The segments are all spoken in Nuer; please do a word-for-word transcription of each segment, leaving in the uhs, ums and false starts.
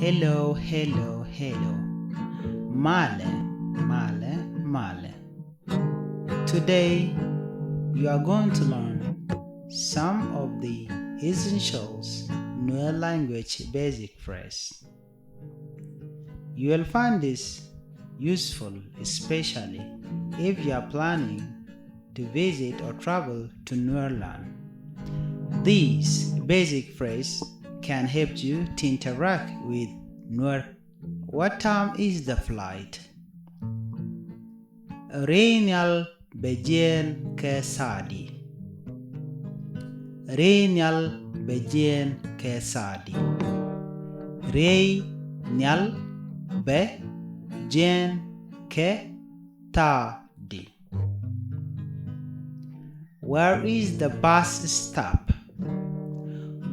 Hello, hello, hello. Malɛ, malɛ, malɛ. Today, you are going to learn some of the essentials Nuer language basic phrase. You will find this useful, especially if you are planning to visit or travel to Nuerland. This basic phrase can help you to interact with Nuer. What time is the flight? Riey nhial bɛ jiɛɛn kɛ saadi. Riey nhial bɛ jiɛɛn kɛ saadi. Riey nhial bɛ jiɛɛn kɛ thaadi. Where is the bus stop?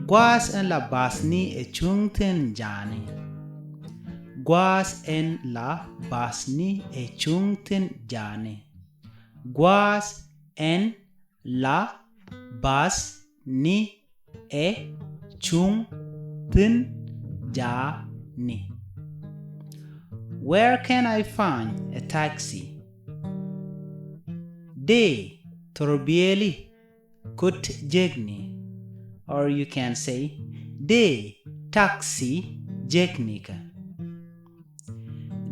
Gua̱a̱th ɛn la bus ni ɛ cuŋ thi̱n ja̱a̱ni. Gua̱a̱th ɛn la bus ni ɛ cuŋ thi̱n ja̱a̱ni. Gua̱a̱th ɛn la bus ni ɛ cuŋ thi̱n ja̱a̱ni. Where can I find a taxi? Dee thurbiɛli kut jekni, or you can say dee taxi jekni kä.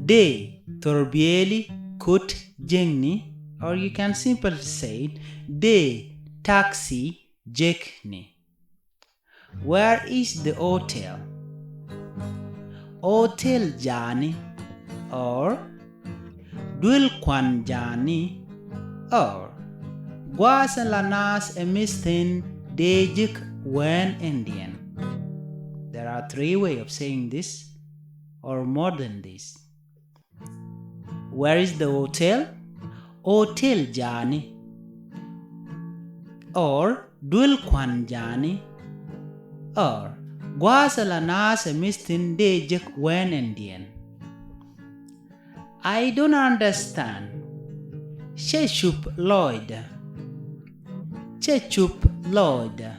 Dee thurbiɛli kut jekni, or you can simply say dee taxi jekni. Where is the hotel? Hotel ja̱a̱ni, or duël kuan ja̱a̱ni, or gua̱a̱th ɛn la naath ɛ mi̱th thi̱n dee jek wään ɛndiɛn. There are three way of saying this or more than this. Where is the hotel? Hotel ja̱a̱ni, or duël kuan ja̱a̱ni, or gua̱a̱th ɛn la naath ɛ mi̱th thi̱n dee jek wään ɛndiɛn. I don't understand. Cä cup lɔcdä. Cä cup lɔcdä.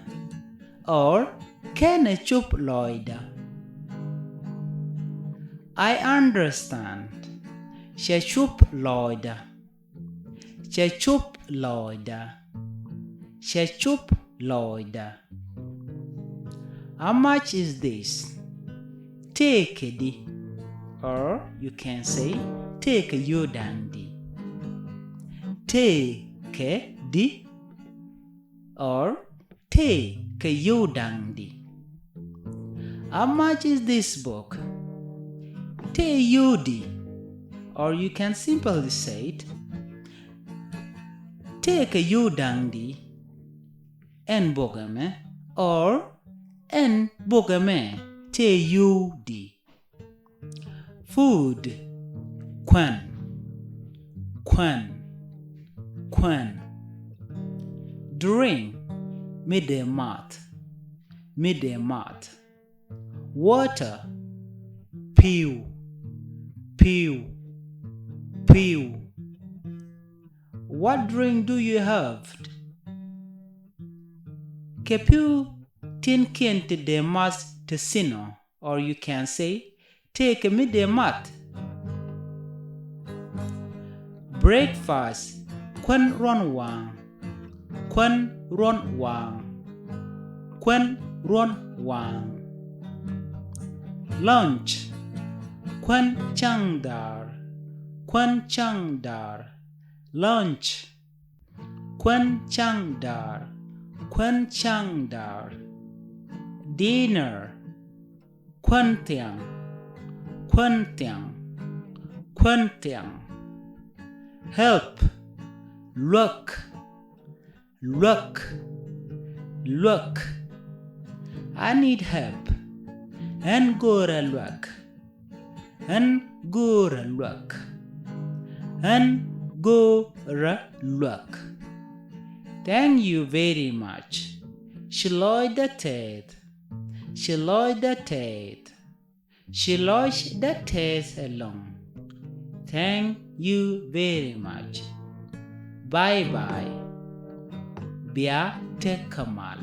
Or kɛnɛ cup lɔcdä. I understand. Cä cup lɔcdä. Cä cup lɔcdä. Cä cup lɔcdä. How much is this? Tëëkɛ di. Or you can say tëëkɛ yio̱w da̱ŋ di. Tëëkɛ di. Or tëëkɛ yio̱w da̱ŋ di. How much is this book? Tëë yio̱w di. Or you can simply say it. Tëëkɛ yio̱w da̱ŋ di. Ɛn bok ɛmɛ. Or ɛn bok ɛmɛ tëë yio̱w di. Food. Kuän. Kuän. Kuän. Drink. Mi dee math. Mi dee math. Water. Pi̱w. Pi̱w. Pi̱w. What drink do you have? Kɛ pi̱w tin kiɛn ti dee math ti thin ɔ. Or you can say, tëëkɛ mi dee math. Breakfast. Kuän ruɔ̱n waaŋ. Kuän ruɔ̱n waaŋ. Kuän ruɔ̱n waaŋ. Lunch. Kuän ca̱ŋ da̱a̱r. Kuän ca̱ŋ da̱a̱r. Lunch. Kuän ca̱ŋ da̱a̱r. Kuän ca̱ŋ da̱a̱r. Dinner. Kuän thiaŋ. Kuän thiaŋ. Kuän thiaŋ. Help. Luäk. Luäk. Luäk. I need help. Ɣän go̱o̱rä luäk. Ɣän go̱o̱rä luäk. Ɣän go̱o̱rä luäk. Thank you very much. Ci lɔcdä tɛɛth. Ci lɔcdä tɛɛth. Ci lɔcdä tɛɛth ɛlɔ̱ŋ. Thank you very much. Bye bye. Bia tekɛ mal.